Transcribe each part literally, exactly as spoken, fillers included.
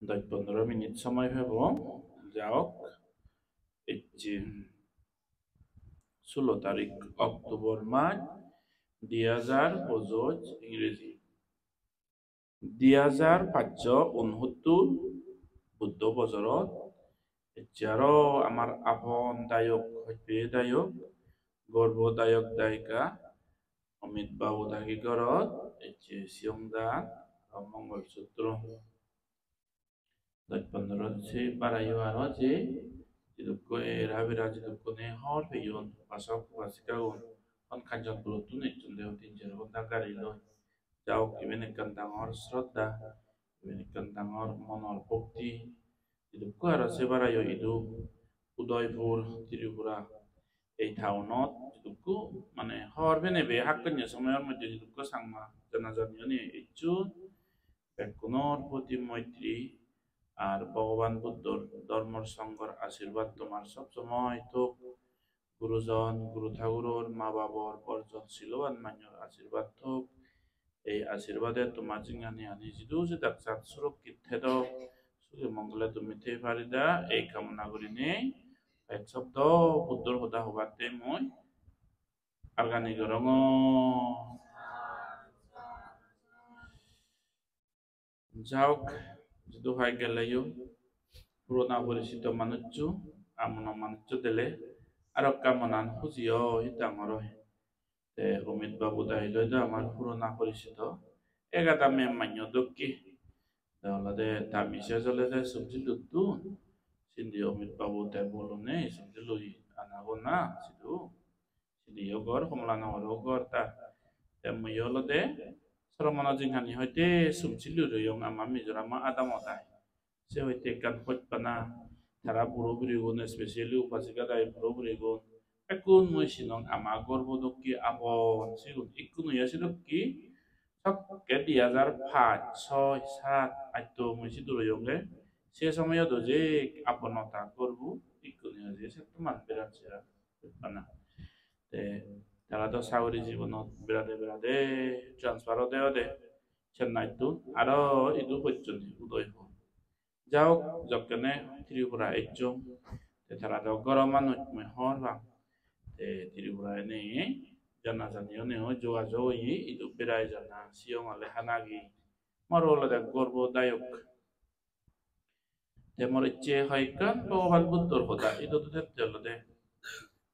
Dosh pondro minute somoy pebo. Jaok, ecche sulo tarik October mas, di hajar pojoj ingreji. Di hajar pachsho unhottur Buddho bojorot ecche aro amar apon dayok, hojpeye dayok, gorbo dayok dayika Amit babu dagi gorot ecche siyong dan aro Mongol Sutro. Dosh pondro se barayo aro je jidukko era bera jidukkune hor peyon, upasok upasikagun, hon Kanchanpurottun ecchonde, tin ser ghonta gari loi. Jaok, iben ekkan dangor sroddha, iben ekkan dangor monor bhokti. Jidukko aro se barayo idu Udaipur, Tripura, ei townot jidukko mane hor penebe hakkonye somoyor moddhe jidukko Changma jana jani oni ecchon, bekkunor proti moitri, ar Bhogoban Buddhor, dhormor, songhor ashirbad tomar sob somoy thok. Gurujon, guru thaguror, ma babor, borjon siloban manyor ashirbad thok. Ei ashirbade toma jinghani ani jidu jedak sat surokkit thedok, suge mongole tumi thei parida, ei kamona gurinei ek sobdo Buddhor hoda hobatte mui argani gorongor. Jaok, jidu pai geleyo purona poricito manuccho, amono manuccho dele, aro ekka monan huji oi, dangor oi. Te Amit babu dagi loi do amar purona poricito, egada mem manyo dokke. Te olode ta message olode Sumsiluttun, sindi Amit babu te bolone Sumsilu anago na sidu. Sidiyo ghor, Kamalanagarot ghor tar. Te mui olode sromono jinghani hoite Sumsilu royong, ama Mizoram adamot ai. Se hoite ekkan hojpana, tara buro burigun, especially upasika dagi buro burigun, bekkun mui sinong, ama gorbo dokke apon, sigun ikkunu yo sedokke, sokke di hajar pach, soi, sat, atto mui sidu royonge. Se somoyot o je aponota gorbo ikkunu yo je settoman berat sera bana. Te tara do sagori jibonot berade berade transfer ode ode Chennaittun aro idu pojjon Udaipur. Jaok, jokkene Tripura ejjong, te tara do goro manuj mui hobor pang. Te Tripura ene jana jani oneo jogajog oye, idu berai jana, siyong ole hanagi. Mor olode gorbo dayok. Te mor ecche hoyekkan Bhogoban Buddhor hoda idu dette olode,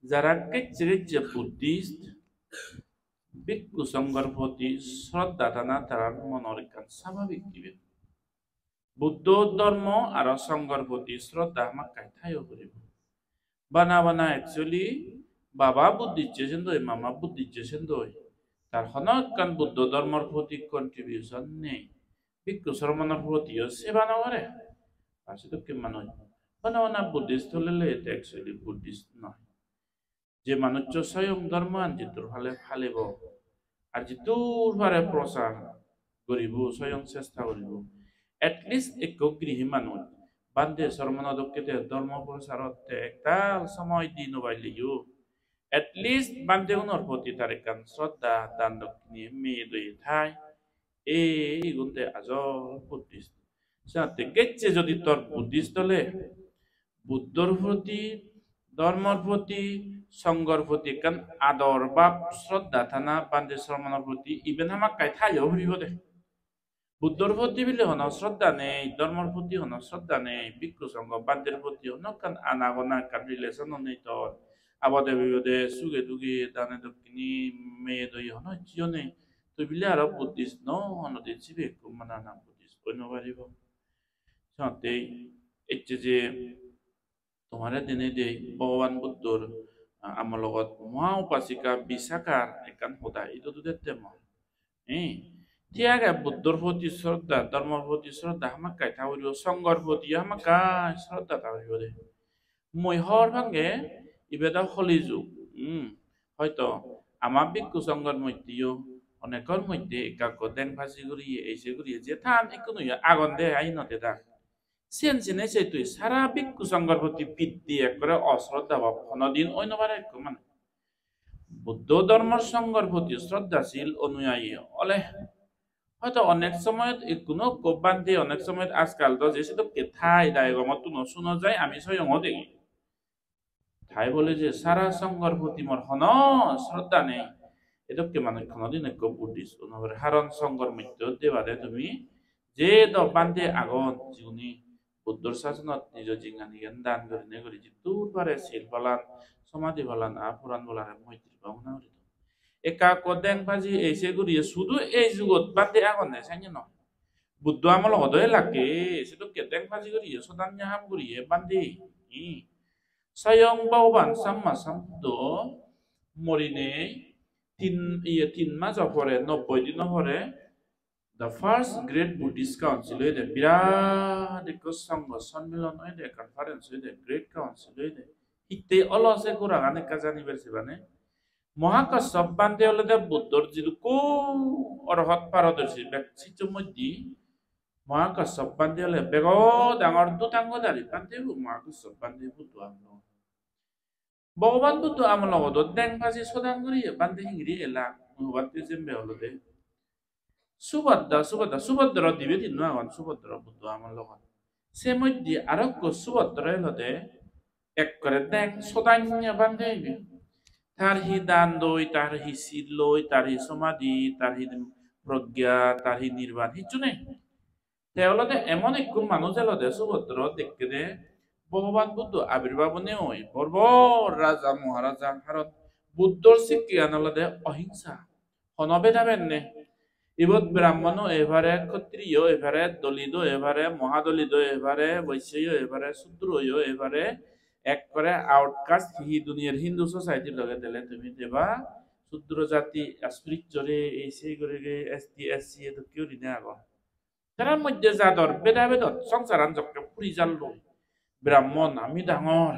jara gecche gecche Buddhist, bhikkhu songhor proti sroddha thana tarar monor ekkan sababik iben. Buddho dhormo aro songhor proti sroddha hamakkai thayo puribo. Bana bana actually baba Buddhist je sendoi, mama Buddhist je sendoi, tar hono ekkan Buddho dhormor proti contribution nei. Bhikkhu sromonor protiyo seba no gore. Ar sedokke manuj bana bana Buddhist olele te actually Buddhist noi. Je manuccho soyong dhormoan jiddur pale palibo, ar jiddur pare prochar guribo, soyong chesta guribo. At least ekko grihi manuj bhante sromono dokke te dhormo procharot te ektal somoy di no paileyo, at least bhantegunor proti tar ekkan sroddha, dan dokkine, meye doye thai. Ei igun te ajol Buddhist. Senotte gecche jodi tor Buddhist ole, Buddhor proti, dhormor proti, songhor proti ekkan ador bhab, sroddha thana, bhante sromonor proti, iben hamakkai thayo puribo de. Buddhor proti bile hono sroddha nei, dhormor proti hono sroddha nei, bhikkhu songho bhanter proti hono ekkan anagona, ekkan relation-o nei tor. Abode bibode, suge duge, dane dokkine, meye doye hono hicchuyo nei. Tui bile aro Buddhist no, honodin sibe ekko mane ana Buddhist oi no paribo. Senotte ecche je tomare dinei de Bhogoban Buddhor, ah, amologot Maha Upasika Visakar ekkan hoda idu dudette mor. Eh, thik age Buddhor proti sroddha, dhormor proti sroddha hamakkai tha puribo, songhor protiyo hamakkai sroddha tha puribo de. Mui hobor pange ibe do Koli jug. Hmm. Hoito ama bhikkhu songhor moddheyo onekkor moddhe ekka ekko deng phaji guriye, eise guriye, je than ikkunu yo agon de, ai no de dak. Siyen sinei se tui sara bhikkhu songhor proti bidde ekkore osroddha bhab honodin oi no pare ekko mane. Buddho dhormor songhor proti sroddhasil onuyayi ole Hoito onek somoyot ekkuno ekko bhante onek somoyot ajkal do je sedokke thai daigomottun o suno jai, ami soyongo degi. Thai bole je sara songhor proti mor hono sroddha nei. Edokke manuj honodin ekko Buddhist o no pare. Haron songhor moddhe de bade tumi je do bhante agon, jiguni Buddhor sasonot nijo jinghanigan dan gurinei guri jiddur pare sil palan, somadhi palan, aa puran bolare moitri bhabona guri don. Ekka ekko deng baji eise guriye sudu ei jugot bhante agonne sanye noi. Buddho amol ogodo elakke sedokke deng baji guriye, sodanya ham guriye bhante. Hi? Soyong Bhogoban Samma Sambuddho morinei tin, iye, tin majo pore, nobboi dino pore, the first great Buddhist council oyede, birat ekko songho sonmilon oyede, conference oyede, great council oyede. Hittei olo se goragan ekka janibar sebane. Mohakassop bhante olode Buddhor jidukko orohot parodorsi bek siccho moddhe Mohakassop bhante ole bego dangor dutangodari bhante bo Mohakassop bhante Buddho amolot. Bhogoban Buddho amolot o deng baji sodang guriye bhante hingiri elak, mui hobatte jembe olode Subhadra, Subhadra, Subhadra dibe tinno agon, Subhadra Buddho amol logot. Se moddhe aro ekko Subhadra elode ekkore deng sodanya bhante ibe. Tar hi dan doi, tar hi sil loi, tar hi somadhi, tar hi progya, tar hi nirban, hissu nei. Te olode emon ekko manuj elode Subhadra dekkede Bhogoban Buddho abirbab onei oi, bor bor raja, moharaja, haron Buddhor sikkegan olode ohingsa. Hono bhedabhed nei. Ibot Brahmono oi pare, Khattriyo oi pare, Dalito oi pare, Mohadalito oi pare, Vaishyo oi pare, Sudroyo oi pare, ekkore outcast, hi hi duniyar Hindu society loge dele tumi deba, Sudro jati, asprityore, ei sei guri ge, S T, S C edokke gurinei agon. Tara moddhe jador bhedabhedot songsaran jokke puri jalloi. Brahmon ami dangor,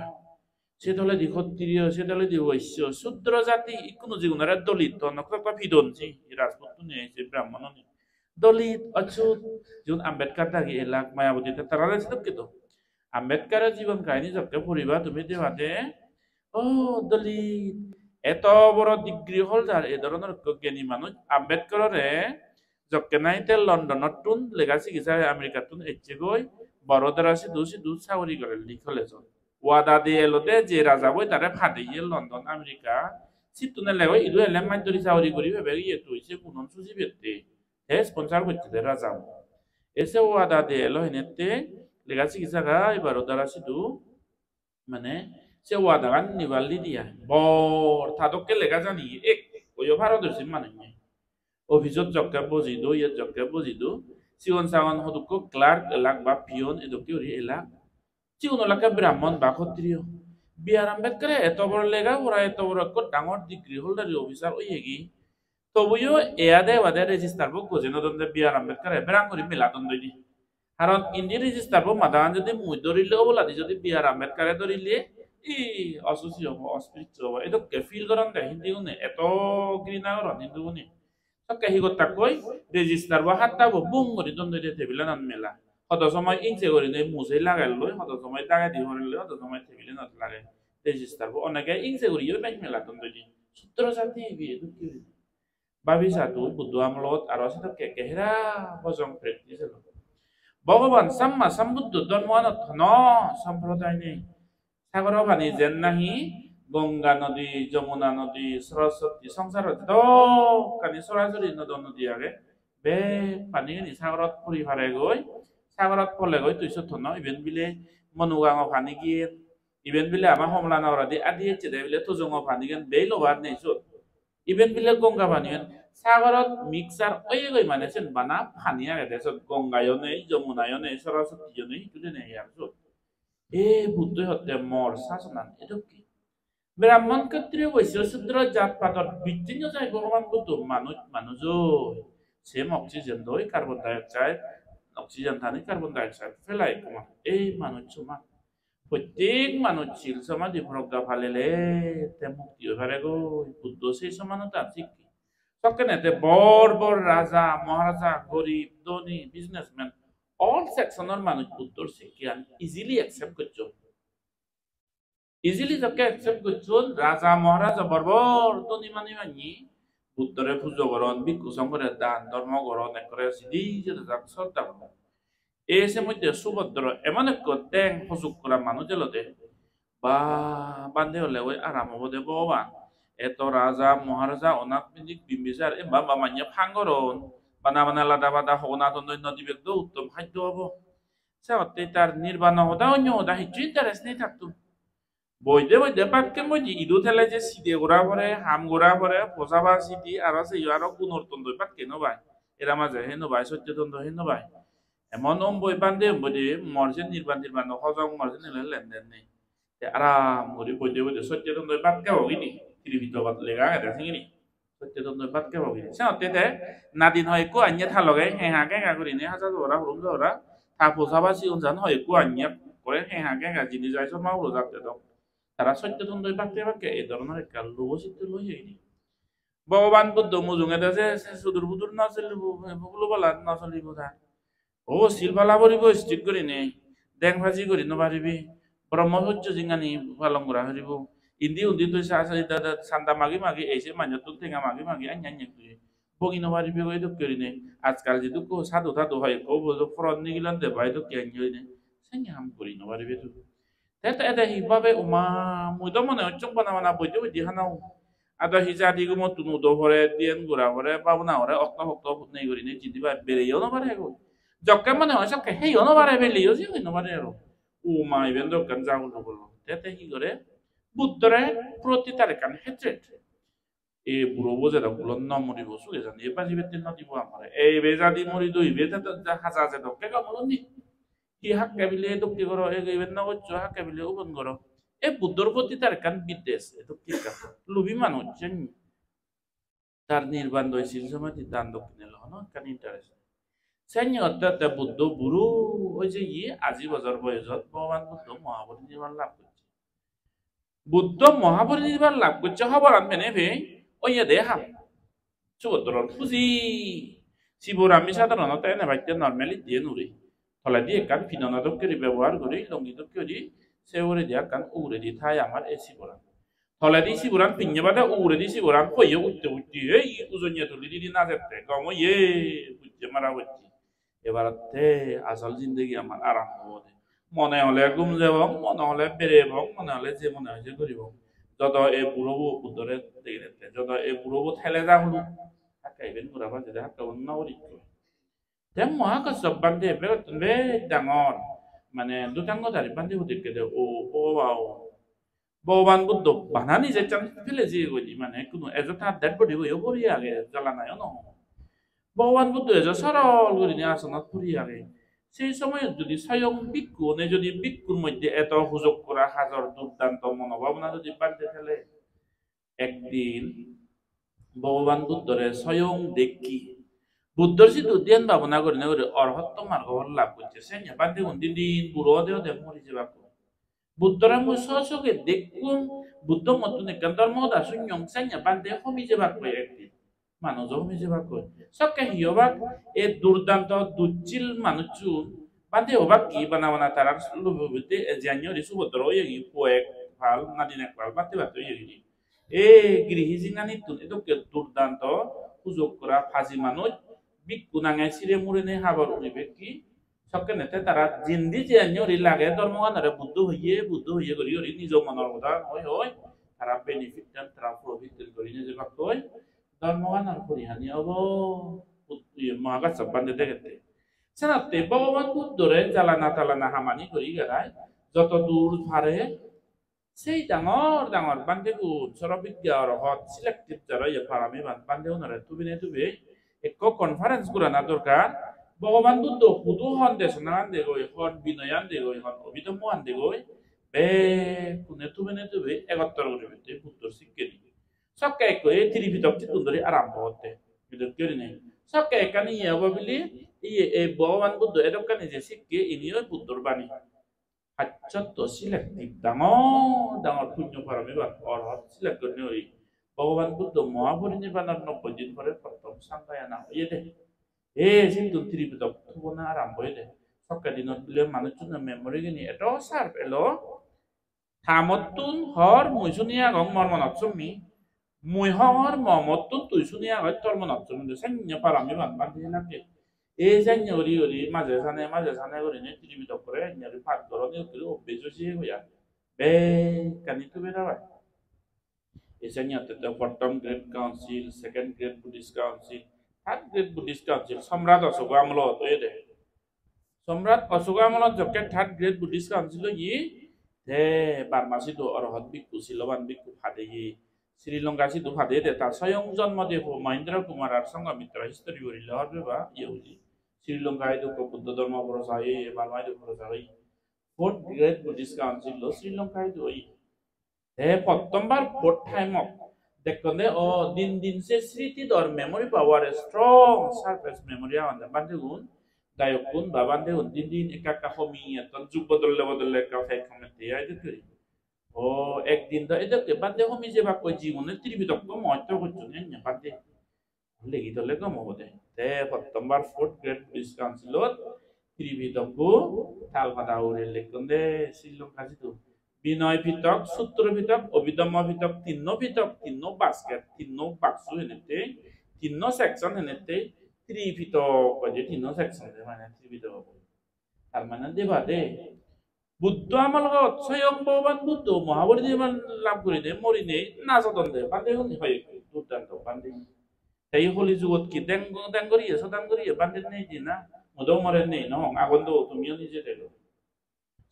se toledi Khattriyo, se toledi Vaishyo, Sudro jati ikkunu jigunore Dalit, honok to pidon se Rajputtune, se Brahmonune. Dalit, Achut, jigun Ambedkar dagi elak, Mayawati, te tarare sedokke do. Ambedkar-o jibon kahini jokke puriba tumi debade, o Dalit, eto boro degree holder, e dhoronor ekko gyani manuj Ambedkarore jokke nahi te London-ottun lega sigi sari America-ttun ecchegoi, Barodara sidu sidu sagori gorer li college-ot. Wada diye elode je raja boi tare padeye London, America. Sittun elegoi idu ele maj dori sagori guri pebe iye tui se gunon suji pette. Te sponsor gocche de raja. Ese wada diye elo henette lega sigi saga e Barodara sidu mane se wadagan nibar lidi ai. Bor ta dokke lega jani ekko yo parodorsi manuj nei. Office-ot jokke boji do, iyot jokke boji do, sigon sagon hodukko clerk elak ba peon edokke guri elak. Sigun olakke Brahmon ba Khattriyo. B R Ambedkar-e eto bor lega pora, eto bor ekko dangor degree holder officer oyegi. Tobuyo eyade ebade register bo gojei no don de B R Ambedkar-e, berang guri mela don doide. Karon indi register bo madagan jodi mui dhorile oboladi jodi B R Ambedkar-e dhorile, i osusi obo, ospritto obo, edokke feel goron de Hindu gune, eto grina goron Hindu gune. Sokke hi gottakkoi, register bo hatta bo bum guri don doide table-anot mela. Hodo somoi ingse gurinei mujei lagelloi, hodo somoi dagedi horelloi, hodo somoi table-anot lage. Register bo onege ingse guriyo bej mela don doide. Sudro jati ibe edokke guri. Bhabi sa tui Buddho amolot aro sedokke ekke hera bojong practice elo. Bhogoban Samma Sambuddho dhormoanot hono somproday nei. Sagoro pani jen nahi Ganga nodi, Jamuna nodi, Saraswati, songsarot jedokkani sorasori nodo nodi age, bek panigani sagorot puri paregoi, sagorot polegoi tui sot hono iben bile Monugango pani giyen, iben bile ama Homolanagorodi adi ecche de bile Tujongo panigan bel obar nei sot. Iben bile Ganga panigan sagorot mixture oyegoi mane sen bana pani agede sot, Gangayo nei, Jamunayo nei, Saraswatiyo nei, hissu nei ar sot. E Buddhoi hotte mor sasonan edokke. Brahmon, Khattriyo, Vaishyo, Sudro jat pator bicchej no jai Bhogoban Buddho, manuj manuj oi. Same oxygen doi carbon dioxide, oxygen tani carbon dioxide pelai ekko manuj. Ei manuj soman. Prottek manuj sil somadhi progga palele te mukti oi paregoi. Buddho sei somanotan sikke. Sokkene te bor bor raja, maharaja, gorib, dhoni, businessman, all section-or manuj Buddhor sikkean easily accept gocchon. Easily jokke accept gocchon, raja, maharaja, bor bor dhoni mani manye Buddhore pujo goron, bhikkhu songhore dan dhormo goron, ekkore sidi jeda jak sroddha goron. Ei se moddhe Subhodro emon ekko deng hojok gora manuj elode. Ba, bhante hole oi aram obode Bhogoban. Eto raja, maharaja, onak pindik Bimbisar, e ba, ba manye phang goron. Bana bana lada bada hogona tondoi no dibek do uttom haddo obo. Se otte tar nirbano hoda onyo hoda hissu interest nei tattun. Boide boide bakke moide idu tele je side gora pore, ham gora pore, posaba sidi, aro seyo aro gunor tondoi bakke no pai. Era maje he no pai, socche tondo he no pai. Emon omboi bhante omboi de, mor se nirban tirban no hojong, mor se nile lenden nei. Te aram guri boide boide socche tondo bhat khebo gini, Tripitokot lega agede singiri. Socche tondo bhat khebo gini. Senotte te nadin hoi ekku anye ta loge, he ha, he ha gurinei haja jora, hurum jora, ta posaba sigon jan hoi ekku anye kore he ha, he ha jinis ai somma uro jatte dok. Tara socche tondo bhat khebak khe ei dhoronor ekkan lubo sitte loi hegini. Bhogoban Buddho mujunge de se, se sudur budur no solibo, hulo bala no solibo ta. O sil pala poribo strict gurinei, deng phaji guri no paribi, Brahmacharya jingani palon gora poribo. Indi undi tui sa-, sa-, da-, da-, sanda magi magi, ei se manjottun tenga magi magi, anya anya tui bogi no paribi goi dokke gurinei. Ajkal jidukko sadhu tadhu hoi ekko obo do poron nigilon de bai dokke anya gurinei. Seni ham guri no paribi tui. Te, te ede hi babe, "Uma, mui do mone hocchong bana bana boide boide hana." Ado hi jadi gumottun udo pore, diyen gura pore, babona pore, okto pokto nei gurinei jindi pai bereyo no pare goi. Jokke mone hoi sokke heyo no pare, beleyo siyo no pare aro. "Uma, iben do ekkan jagolo bolo." Te, te hi gore? Buddhore proti tar ekkan hatred. "E burobo jedok gulo no muribo, suge jani e baji bette no dibo amare. E ibe jadi murido, ibe te haja je dokke gom olo ni. Hi hakke bile e dokke goro, e ibe no goccho, hakke bile ubon goro." E Buddhor proti tar ekkan biddes, e dokke ekkan lubi manuj, sen tar nirban doi sil somadhi dan dokkine lo hono ekkan interest. Sen otte otte Buddho buro oi jeye, aji bojor boyojot Bhogoban Buddho mohaporinirban lab gocche. Buddho mohaporinirban lab gocche hoboran pene pei oye de ham. Subodror puji. Sibor ami sadharonoto ene batte normally diye nuri. Toledi ekkan pinona dokke guri bebohar guri, longi dokke guri, se uguredi ekkan uguredi thai amar ei siboran. Toledi siboran pinne bade uguredi siboran poye utte utte, ei ujonye tuli didi najette, gom oye, bujje mara gocche. Ebarotte asol jindegi amar arambo obode. Mone hole gum jebong, mone hole berebong, mone hole je mone hoi je guribong. Jodo ei burobo Buddhore degidette, jodo ei burobo thele ja huluk, hakke iben gura bajede, hakke un no gurikko. Te Mahakassop bhante begottun bej dangor, mane dutangodari bhante hudikke de, o, o ba o. Bhogoban Buddho bana nije chan pele jeye goi di, mane hono ejo ta dead body goi puri age, jalanayo no. Bhogoban Buddho ejo sorol gurinei asonot puri age. Sei somoyot jodi soyong bhikkhune jodi bhikkhuor moddhe eto hujok gora hajor durdanto monobhabona jodi bhante thele, ekdin Bhogoban Buddhore soyong dekki. Buddhor sidu dhyan bhabona gurinei guri orhotto margo phol lab gocche. Senne bhantegun din din buro ode ode mori jebak. Buddhore mui so soge dekkung, Buddho mottun ekkan dhormo hoda sunyong, senne bhante homi jebak goi ekdin. Manujo homi jebak goi. Sokke hi obak? E durdanto dujjil manuchun bhante obak ki bana bana tarar lubi lubitte ejiyanni guri Subodro oyegi puo ek pal, nadin ek pal bhante bhante oyegi. E grihi jinganittun edokke durdanto hujok gora paji manuj, bhikkhu nange sire murene habor uribek ki? Sokkene te tara jindi je anni guri lage dhormoganore Buddho hoye, Buddho hoye guri guri nijo monor hoda hoi hoi tara benefit tan, tara profit tan guri nejebakkoi dhormoganor porihani obo. Bud-, iye, Mahakassop bhante degette. Senotte Bhogoban Buddhore jalana talana hamani guri gerai joto dur pare sei dangor dangor bhantegun, Sorobidya Orohot, selective jaro iye paramiban bhantegunore tubinei tubei ekko conference gorana dorkar. Bhogoban Buddho hudu hon desonagan degoi, hon binoyan degoi, hon obidhommoan degoi, bekkune tubinei tubei egottor guribatte Buddhor sikkeni. Sokke ekko ei Tripitok sittun dhuri arambo otte. Edokke gurinei. Sokke ekkan iye obo bili, iye ei Bhogoban Buddho edokkani je sikke, ini oi Buddhor bani. Pacchotto selective dangor dangor punyo paramiban orhot select gurinei guri Bhogoban Buddho mohaporinirbanor nobboi din pore prottom sanggayana oyede. E sittun Tripitok tubona arambo oyede. Sokke dinot bile manuchchuno memory gini eto sharp elo. Ta mottun hor mui suni agong mor monot sommi. Mui hongor momottun tui suni agoj tor monot suni de senne parami ban ban de lage. Ei senne guri guri maje sane maje sane gurinei Tripitok kore enne guri pat goroni guri obbe joji hoya. Bekkani tumi rabai. Ei senne otte to Prothom Great Council, Second Great Buddhist Council, Third Great Buddhist Council, Somrat Ashoka amolot oyede. Somrat Ashoka amolot jokke Third Great Buddhist Council oye, te Burma sidu Arahat bhikkhu, siloban bhikkhu padeye, Sri Lanka sidu padeye de, ta soyong jonmo de po Mahindra Kumar ar Sanghamitra history gurile hor beba, iye uli. Sri Lanka idu ko Buddho dhormo prochar oye, Burma idu prochar oye. Fourth Great Buddhist Council lo Sri Lanka idu oye. Te pottombar fourth time-ot dekkonde, o din din se sritidor memory power strong, surface memory agonde bhantegun, dayokkun ba bhantegun din din ekka ekka homi etton, jug bodolle bodolle ekka pek homette ai dokke. O ekdin do edokke bhante homi jebakkoi, jigune Tripitokko mohosto gocchon enne bhante. Legi dole gom obode. Te pottombar Fourth Great Buddhist Council-ot Tripitokko tal pada ugure lekkon de Sri Lanka sidu. Binoy Pitok, Sutro Pitok, Abhidhamma Pitok, tinno Pitok, tinno basket, tinno baksu henette, tinno section henette, Tripitok hoide tinno section de mane Tripitok. Tar mane deba de. Buddho amolot soyong Bhogoban Buddho Mahaboridhirban lab gurinei morinei najodon de, bhante huni hoyekko durdanto bhante. Te ei Holi jugot ki deng deng guriye, sodan guriye bhante nei di na? Modo more nei no hong, agon do, tumiyo nije dego.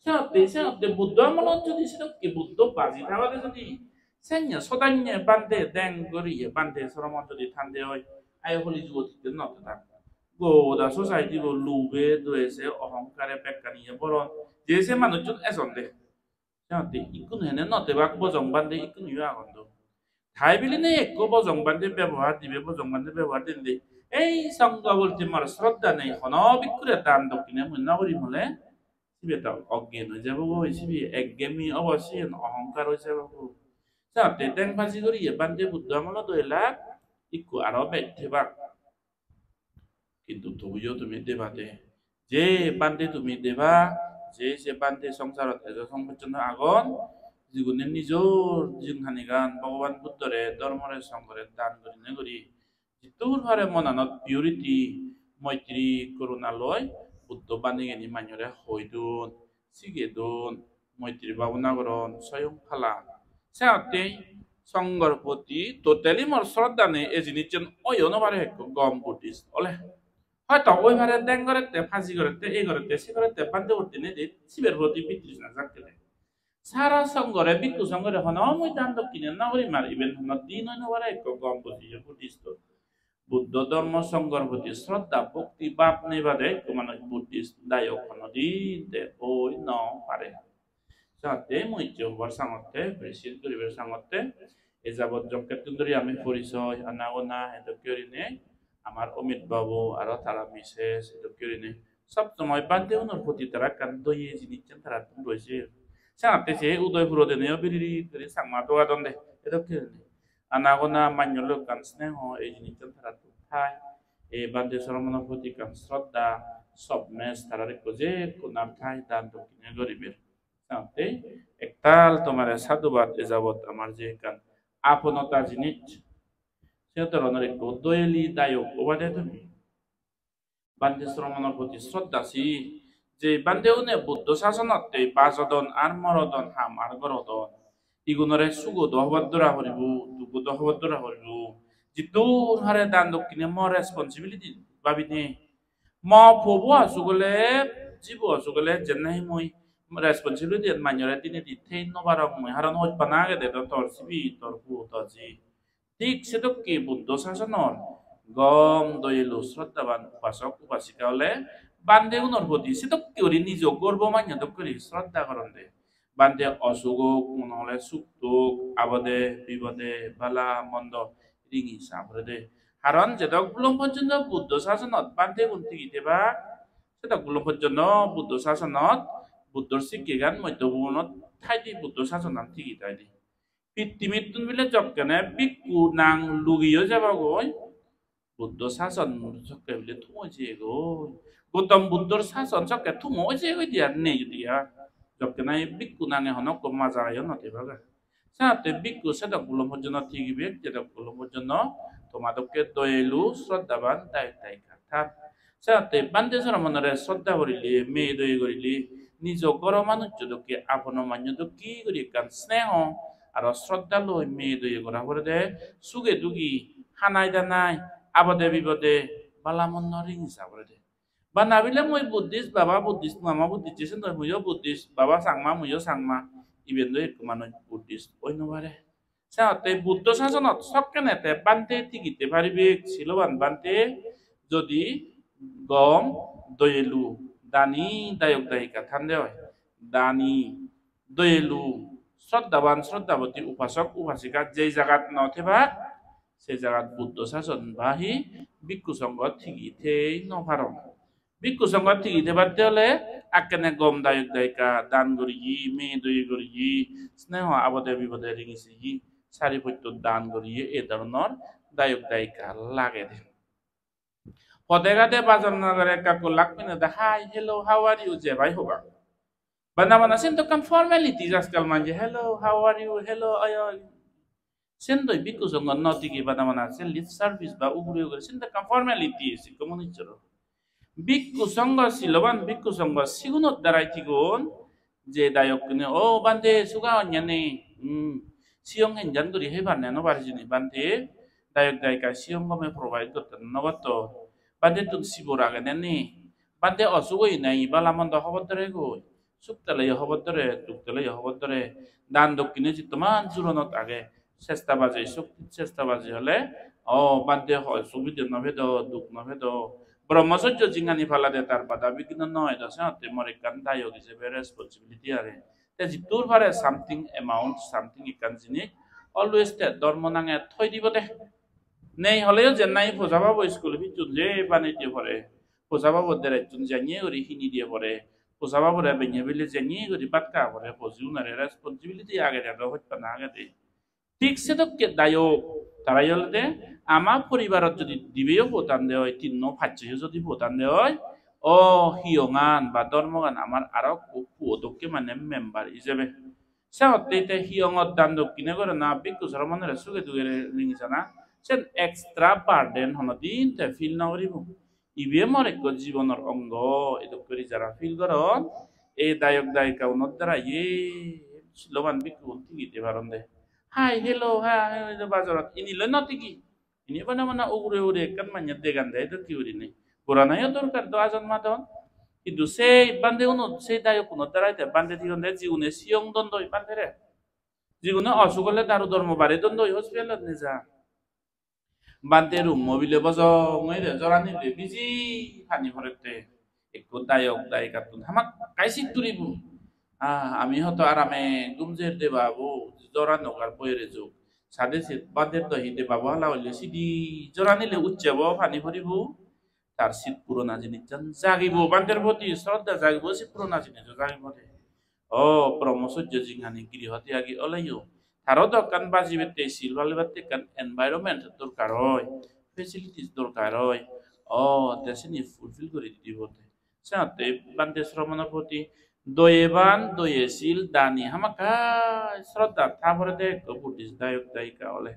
Senotte, senotte Buddho amolot jodi sedokke Buddho baji thagode jodi, senne sodanye bhante deng guriye bhante soromot jodi thande oi, ai Holi jugot hitte no thak. Goda society bo lube, dwese, ohonkare bekkani ye boron. Je se manuchun ejon de. Senotte ikkunu hene no debak bojong bhante, ikkunu yo agon do. Tai biline ekko bojong bhante bebohar dibe, bojong bhante bebohar dinde. Ei songho bolte mor sroddha nei, hono bikkure dan dokkine mui no gurim ole, sibe to oggen oi jabo goi, sibe ekgemi obo, siyen ohonkar oi jabo goi. Senotte deng baji guriye bhante Buddho amolot do elak, ikko aro bej thebak. Kintu tobuyo tumi deba de. Je bhante tumi deba, je se bhante songsarot ejo song pojjonto agon, jigune nijor jinghanigan Bhogoban Buddhore, dhormore, songhore dan gurinei guri, jittur pare monanot purity, moitri, koruna loi Buddho banigeni manjore hoi don, sige don, moitri bhabona goron, soyong pala. Senotte songhor proti totally mor sroddha nei, ei jinissan oiyo no pare ekko gom Buddhist ole. Hoito oi pare deng gorette, phaji gorette, ei gorette, se gorette, bhante gorette nei de, siber proti bitrishna jakke de. Sara songhore, bhikkhu songhore hono mui dan dokkine no gurim, ar iben hono din oi no pare ekko gom Buddhist, Buddhist. Buddho dhormo songhor proti sroddha bhokti bhab nei bade ekko manuj Buddhist dayok hono din de oi no pare. Senotte mui icche hobar sangotte, appreciate guribar sangotte, e jabot jokkettun dhuri ami porisoy, anagona, edokke gurinei amar Omit babu aro tara misses, edokke gurinei sob somoi bhante unor proti tara ekkan doye jinissan tarattun roiye. Senotte se Udaipurot eneyo biri biri guri Changma dogadon de, edokke gurinei. Anagona manjor loi ekkan sneho, ei jinissan tarattun thai. Ei bhante soromonor proti ekkan sroddha, softness tarar ekko je ekko nar thai dan dokkine guribar. Senotte ektal tomare sadhubad, e jabot amar je ekkan aponota jinis, se dhoronor ekko doyeli dayok obade tumi. Bhante soromonor proti sroddha si, je bhante une Buddho sasonotte bajodon ar morodon, ham ar gorodon. Igunore sugo do hobor dora poribo, dugo do hobor dora poribo. Jiddur hare dan dokkine mo responsibility babine. Mo pobo asugole, jibo asugole, jennahi mui responsibility an manjore dinedi thei no parong mui. Haron hojpana agede do tor sibi, tor pu, tor ji. Thik sedokke Buddho sasonor gom doyelu sroddhaban upasok upasika ole bhante gunor proti sedokke guri nijo gorbo manye dok guri sroddha goronde. Bhante osuk ok, mone hole suk tuk, abode bibode, bala mondo ringi sa porede. Haron jedok gulom pojjonto Buddho sasonot bhante gun tigi thebak, sedok gulom pojjonto Buddho sasonot Buddhor sikkegan moddho bhubonot thaide, Buddho sasonan tigi thaide. Pittimittun bile jokkene bhikkhu nang lugiyo jebogoi, Buddho sason jokke bile thumo jeyegoi. Gautam Buddhor sason jokke thumo oi jeyegoi diyan nei diya. Jokke nahi bhikkhu nange honokko majayo no thebak. Senotte bhikkhu sedok gulo pojjonto thigibek, jedok gulo pojjonto toma dokke doyelu, sroddhaban dayok dayika than. Senotte bhante sromonore sroddha gorile, meye doye gorile, nijo goro manuccho dokke, apono manjo dokke guri ekkan sneho aro sroddha loi meye doye gora porede, suge dugi, hanai danai, abode bibode, bala mondo ringi sa porede. Bana bile mui Buddhist, baba Buddhist, mama Buddhist, je sendoi muiyo Buddhist, baba Changma, muiyo Changma, iben do ekko manuj Buddhist oi no pare. Senotte Buddho sasonot sokkene te bhante tigite paribek, siloban bhante, jodi gom, doyelu, dani, dayok dayika thande oi. Dani, doyelu, sroddhaban, sroddhaboti, upasok, upasika jei jagat no thebak, se jagat Buddho sason ba hi bhikkhu songho tigi thei no paron. Bhikkhu songho tigi thebatte ole akkene gom dayok dayika dan guriye, meye doye guriye, sneho abode bibode ringi siye, sari potto dan guriye, e dhoronor dayok dayika lagede. Pode gade bajar nagore ekka ekka lak pinede, "Hi, hello, how are you?" je bai hoba. Bana bana sen do ekkan formalities ajkal manje, "Hello, how are you? Hello, oi, oi." Sen doi bhikkhu songho no tigi bana bana, sen lip service ba ugure ugure, sen do ekkan formalities ikko manucchoro. Bhikkhu songho, siloban bhikkhu songho sigunot darai tigon, je dayokkune, "O bhante, suga onne ni? Hmm, siyong henjan guri hei par ne no par hijeni bhante? Dayok dayika siyong gome provide gotton no gotton? Bhante tun sibor agede ni? Bhante osuk oye nahi, bala mondo hobor dore goi? Suk teleyo hobor dore, duk teleyo hobor dore. Dan dokkine jittoman juronot age, sesta baje, suk sesta baje ole, o bhante hoi subide no pedo, duk no pedo. Brahmacharya jinghani palade tar bada bigno no oido, senotte mor ekkan dayok ijebe responsibility age." Te jittur pare something amount, something ekkan jinis always te dhormo nange thoi dibo de. Nei holeyo je nahi poja babo school picchun je bani diye pore, poja babo dress-un janye guri hini diye pore, poja babore benne bile janye guri bhat haba pore, poji unore responsibility agede do, hojpana agede. Thik sedokke dayok, tarai olode ama poribarot jodi dibeyo po thande oi, tinno pacchoyo jodi po thande oi, o hiyongan ba dhormogan amar aro ekko puo dokke mane member ijebe. Senotte te hiyongot dan dokkine gorana, bhikkhu sromonore suge duge ringi sana, sen extra burden hono din te feel no guribo. Ibe mor ekko jibonor ongo, edok guri jara feel goron, ei dayok dayika unot dara ye siloban bhikkhu un tigi te paron de. "Hi, hello, hi, hi," bajarot ini loi no tigi. Ini bana bana ugure ugure ekkan manye degan de dokke gurinei. Goranayo dorkar do ajon madon. Hintu sei bhante unot, sei dayok unot darai te bhante tigon de, jigune siyong don doi bhante re. Jigune osuk ole daru dhormo bare don doi hospitalot neja. Bhante room-o bile bojong oide, jorani bile biji pani porette. Ekko dayok dayikattun hamakkai sit turibo. Ah, ami hoto arame gum jer de babu, jora nogar boyere jok. Sade sit bhante do hi de babu hala hoile sidi jorani le ucchebo pani poribo. Tar sit purona jinissan jagibo, bhanter proti sroddha jagibo, sit purona jinissan jagibo de. O, Brahmacharya jinghani griho tyagi oleyo, taro do ekkan bajibatte, sil palibatte ekkan environment dorkar oi, facilities dorkar oi. O, te sini fulfill guri dibo te. Senotte bhante sromonor proti doyeban, doyesil, dani hamakkai sroddha tha porede ekko Buddhist dayok dayika ole.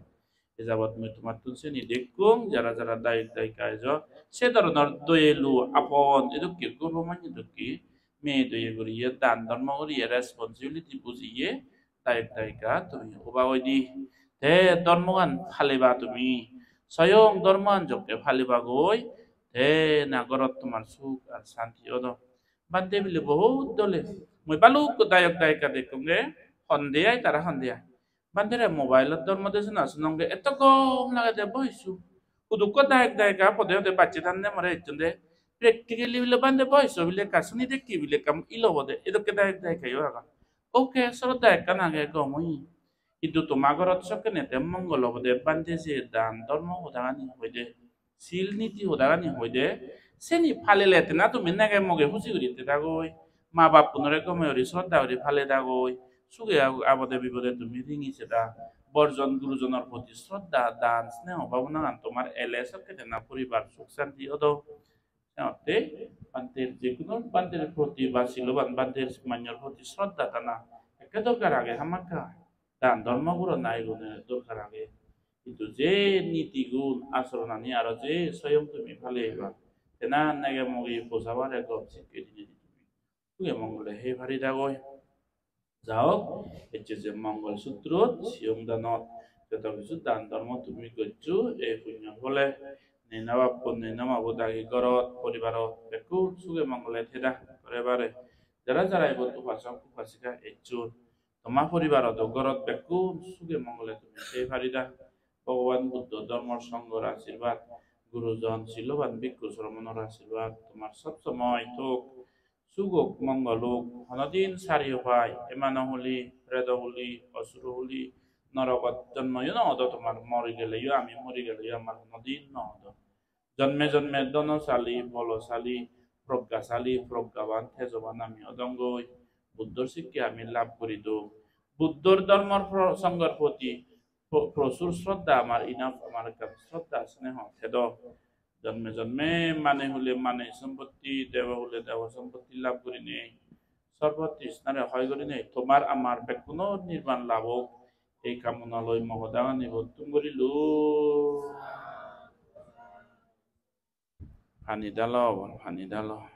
E jabot mui tomattun seni dekkong, jara jara dayok dayika ejo, se dhoronor doyelu apon, edokke gorbo manye dokke, meye doye guriye, dan dhormo guriye, responsibility bujiye, dayok dayika tumi oba oide. Te dhormogan paliba tumi, soyong dhormogan jokke palibagoi, te na gorot tomar suk ar santi odo. Bhante bile bohut dole. Mui balukko dayok dayika dekkonge, honde ai tara honde ai. Bhante re mobile-ot dhormo desona sunonge, etto gom lagede boisu. Hudukko dayok dayika pode pode bacche thanne more ecchonde. Practically bile bhante boiso bile ekka suni dekki bile ekka ilo obode. Edokke dayok dayika yo agon. Oke, sroddha ekkan age gom oye. Hintu toma gorot sokkene te mongol obode bhante je dan dhormo hodagani hoide, sil niti hodagani hoide, seni palile tena tumi nege moge huji guri thedagoi, ma bappunore gome guri sroddha guri paledagoi, suge ag-, abode bibode tumi ringi seda, borjon gurujonor proti sroddha, dan, sneho bhabonagan tomar ele sokke tena poribar suk santi odo. Senotte bhanter, je hono bhanter proti ba siloban bhanter manyor proti sroddha thana ekke dorkar age hamakkai. Dan dhormo gurana igune dorkar age. Hintu je niti gun, asoronani aro je soyom tumi pale eba, tena nege mogi posabar ekdom sikke dinei tumi suge mongole hei paridagoi. Jaok, ecche je Mongol Sutrot, siyong danot, joto kichu dan dhormo tumi goccho, ei punyo phole, nei na bappo, nei na mabo dagi gorot, poribarot, bekkun suge mongole theda, gore bare. Jara jara ibot upasok, upasika ecchon, toma poribarot o gorot bekkun suge mongole tumi thei parida. Bhogoban Buddho, dhormor songhor ashirbad, gurujon, siloban bhikkhu sromonor ashirbad tomar sob somoy thok. Suk ok, mongol ok, honodin sari opai, emano huli, predo huli, osuro huli, norogot jonmoyo no odo tomar, mori geleyo, ami mori geleyo amar honodin no odo. Jonme jonme dhonosali, bolosali, proggasali, proggaban, tejoban ami odongoi. Buddhor sikke ami lab guri dong. Buddhor dhormor pro-, songhor proti pro-, prosur shraddha amar, enough amar ekkan shraddha sneho thedo. Jonme jonme mane hule mane sompotti, debo hule debo sompotti lab gurinei, sorbo trishnare hoi gurinei tomar amar bekkunor nirban lab ok, ei kamona loi mo hodagani ibot thum gurilung. Pani dalo, pani dalo.